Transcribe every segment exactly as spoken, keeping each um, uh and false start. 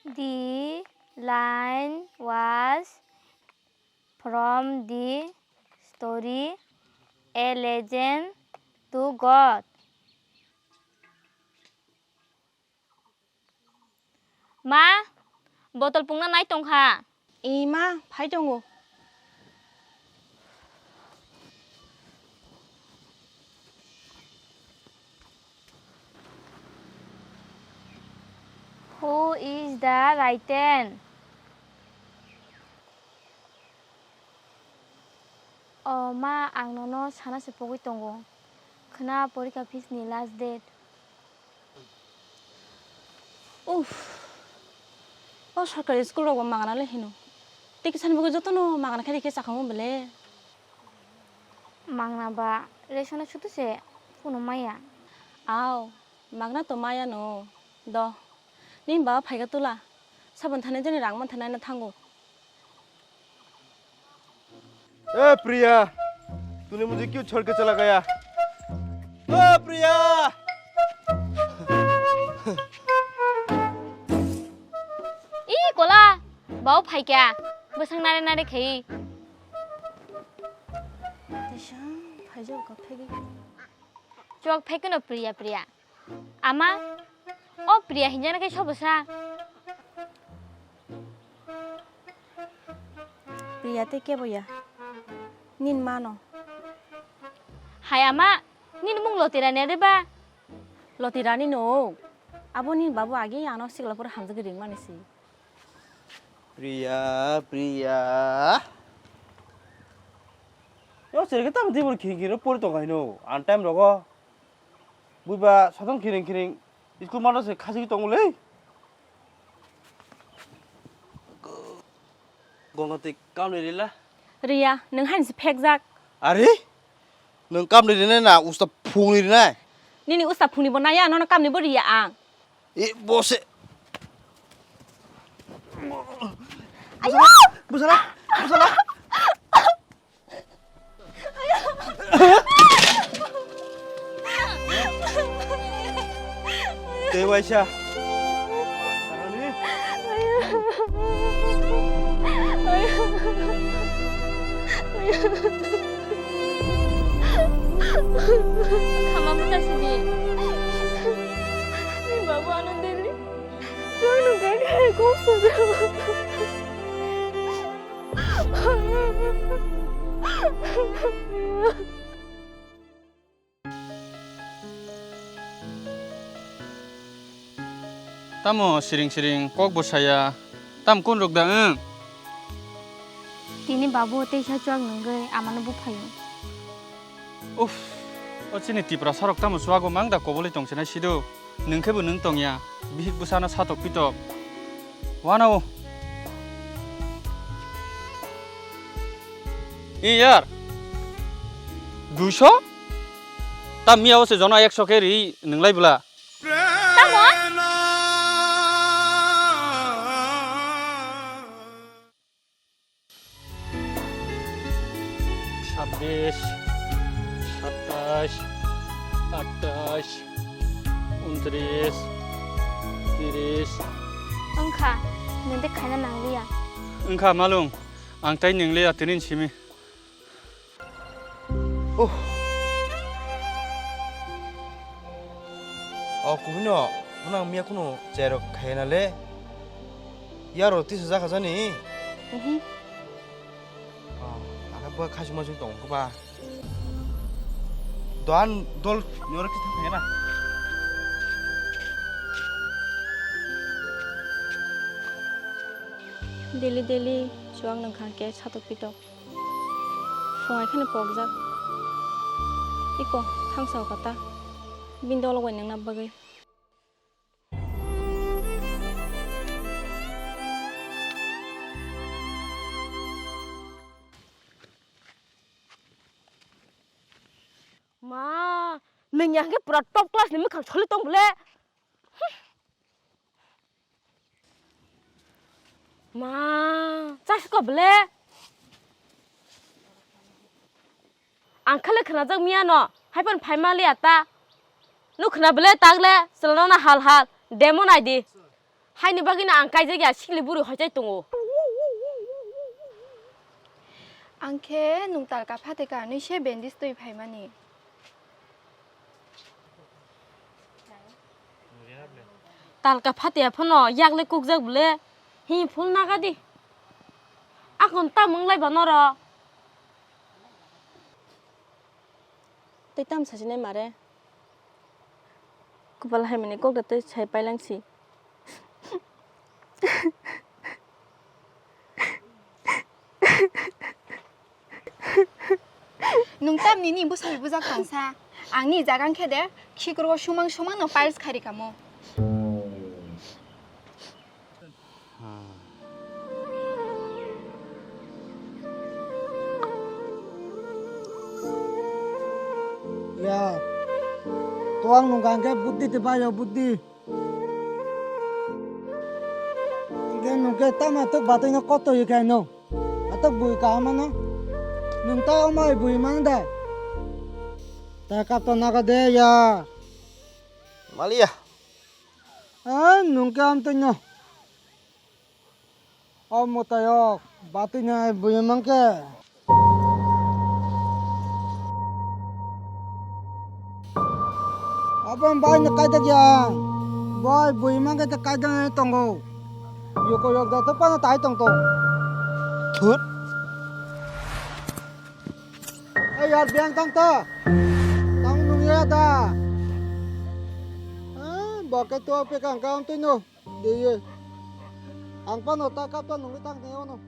The line was from the story A Legend to God. Ma, botol pungna nai tongkha. Ee ma, phai tongo. Who is the written? O ma, ang nono sana se pogwi tongo. Khwna porikha fees ni last date. Uff. O sorkari school rok bo magna le hino. Tei kisa ni bagwi jotono magna khe rikhe chakhamu bele. Magna ba ration o sutu se kuno maya. Aw, magna to maya no. Do. Nini baba phaikha tula. Sabon thani jani rang man thani na thango. ए प्रिया, तूने मुझे क्यों छोड़ के चला गया? ओ प्रिया! Ih, kola, bau phaikya, bwsang nare nare khe. Tisa, phaijak kha phegi. Chuak phai keno Priya, Priya. Ama, o Priya hinjana khe sobo sa. Priya tei kebo ya. Nin mano. Hai ama, nin mung Lotirani de ba? Lotirani no. Abo nin babu agi ano sikla pura hamjagwi ringmani si. Priya, Priya. Yo, sereke tamo tibur khing khing ro pori tong kaino. An time rogo. Buiba satung khiring khiring. School mano se khasi tong le. Gonga tei kamni rila. Riya, nung han si phekjak. Are? Nung kamni rinai na usta phungni rinai? Nini usta phungni bo naya, nono kamni bo riya ang. E, bose. Ayo! Busala, busala. Te waisa. Khama buta sidi. Ni babu ano deli. Chuang nung kai kai kok sujak. Tamo siring siring kok bo saya, tam kun rok da wng? Tini babu teisa chuak nungwi amano buphaio. Uff, o chini Tiprasa rok tamo chuago mang da kobolwi tong sinai sido. Nwng khe bo nwng tong ya, bihik bwsano satok pitok. Wanao. E yar. Duiso? Ta miya o se jono ekso khe ri nwng lai bwla. Tamo? Sabbish, sattais, attais, untris, tiris. Wngkha, nwng de khaina nangliya. Wngkha, malung, ang tai nwngliya, tini simi. Oh. O kubui no, mwnang miya kunu cherok khaina le. Yaro tisa jakha jani? Mhm. Oh, aka bo khasing masing tong khe ba. Doan dol nyor khe thang khaina. Daily daily chuak nang kha khe satok pitok. Phungai kheno pokjak. Iko, thangsa o kata. Bini dolo bai nangna bagwi. Ma, nwng yang khe pura top class ni mwkhang soli tong bole. Ma, chasi ko bole. Ang khale khwnajak miya no, hai phano phai ma liya ta. Nuk khwna bole tak le, chwla no na hal hal, demo nai di. Haini bagwino ang kaijak ya, sikli bwrwi hoichai tongo. Ang khe nwng talka phatika hinwi se bandage twi phaimani. Talka phatia phano yakle kukjak bwle. Hi phul naga di. Akon tamung lai ba noro. Tei tam sajinai mare. Kupal hai mani kok da tei sai pailangsi. Nwng tamni ni bwsai bujak tongsa. Ang ni jaga khe de khikrwo sumang sumang no piles khari kamo. Ya, tuang nung kangke buddhi te bayo buddhi. Hingke nungke tamo atok batoi no koto ye khe no. Atok bui kaham no. Nung ta omai bui mang da. Ta kap to naga de ya. Maliya. Ah, nungke am to no. O mwtaiyok, batwi nai bui mankhe. Abo bai no kaidak ya. Bai bui mankhe te kaidak nai tongo. Yoko yok da to pano tai tong tong. Thut. Ei yar biang tang ta. Tang nung ya da. Ah, bo khe to pe kang kang twi no. Diye. Ang pano ta kap ta nungwi tang tong ono.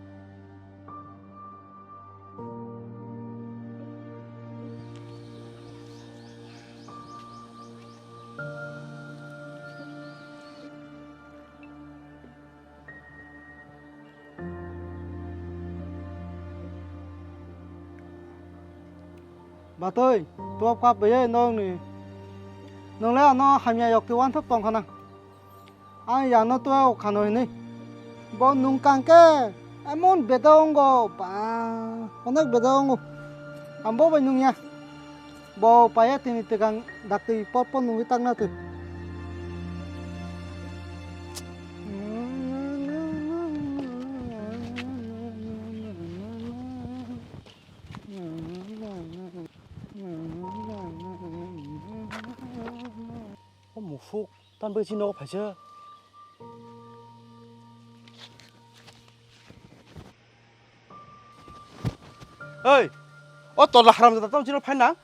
Batoi, twelve kap bai nongni. Nongle ano hamya yok twi wanthok tong khana. Ang yano to khano hinwi. Bo nung kangke emon beda ongo, ba, onek beda ongo. Ang bo bai nung ya. Bo paya tini tikang daktwi por por nungwi tangna twi. O mufuk, tan bai chini nogo phaisa. Oi, o tola haram jada tamo chini phaina?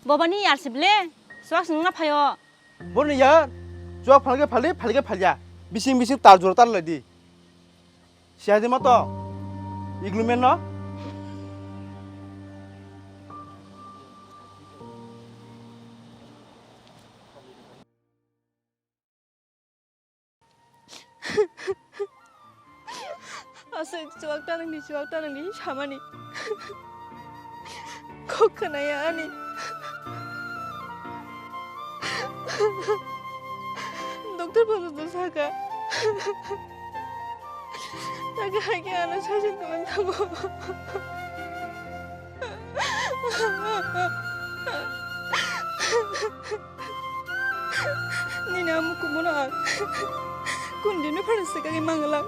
Bobani yar si ble, swak sing na phaio. Borni yar, chuak phalge phali, phalge phalya. Bising bising tar jora tar lai di. Siyadi ma to. Iglumen no. Aswk chuak tanang di, chuak tanang di samani. Kok khwnaya ani. Doctor phano to saka. Taga hai khe ano sajak kwlwng thango. Nini amo kumono ang kundino phano swkagwi mangwlang.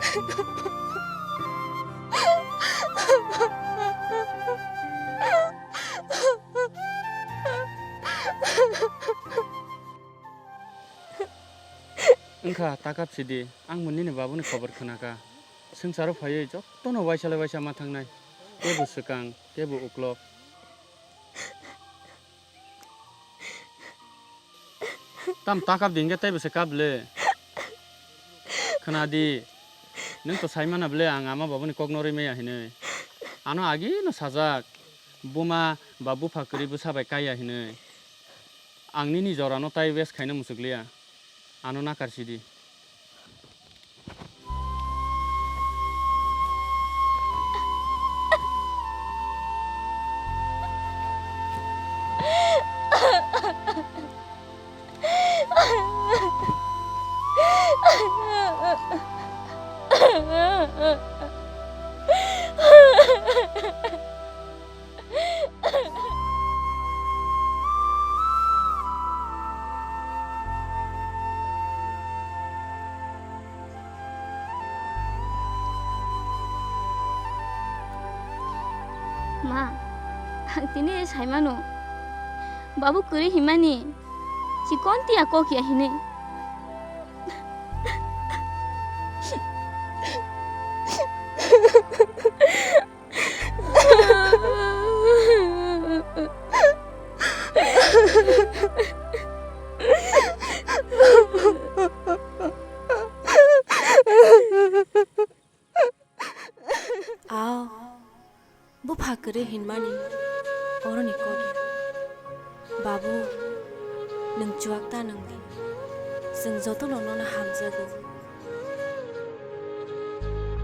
Wngkha, takap sidi, ang bo nini babuni khobor khwnakha. Swngcharo phaiwi jotono waisa lai waisa ma thangnai, teibo swkang, teibo uklok. Tam ta kap di, hingke teibo se kap le. Khna di, nwng to sai mana bole, ang ama babuni kok no rwi maya hinwi. Ano agi no sajak, buma ba bupha kwrwi bwsa bai kaiya hinwi. Ang nini jora no tai waste khaina muchuk liya. Ano nakarsi di. Ma, ang tini saimano, babu kwrwi himani chikon tiya kok ya hinwi. Ao, bupha kwrwi hinmani oroni kok ya. Babu, nwng chuak ta nang di. Chwng jotono nono hamjago.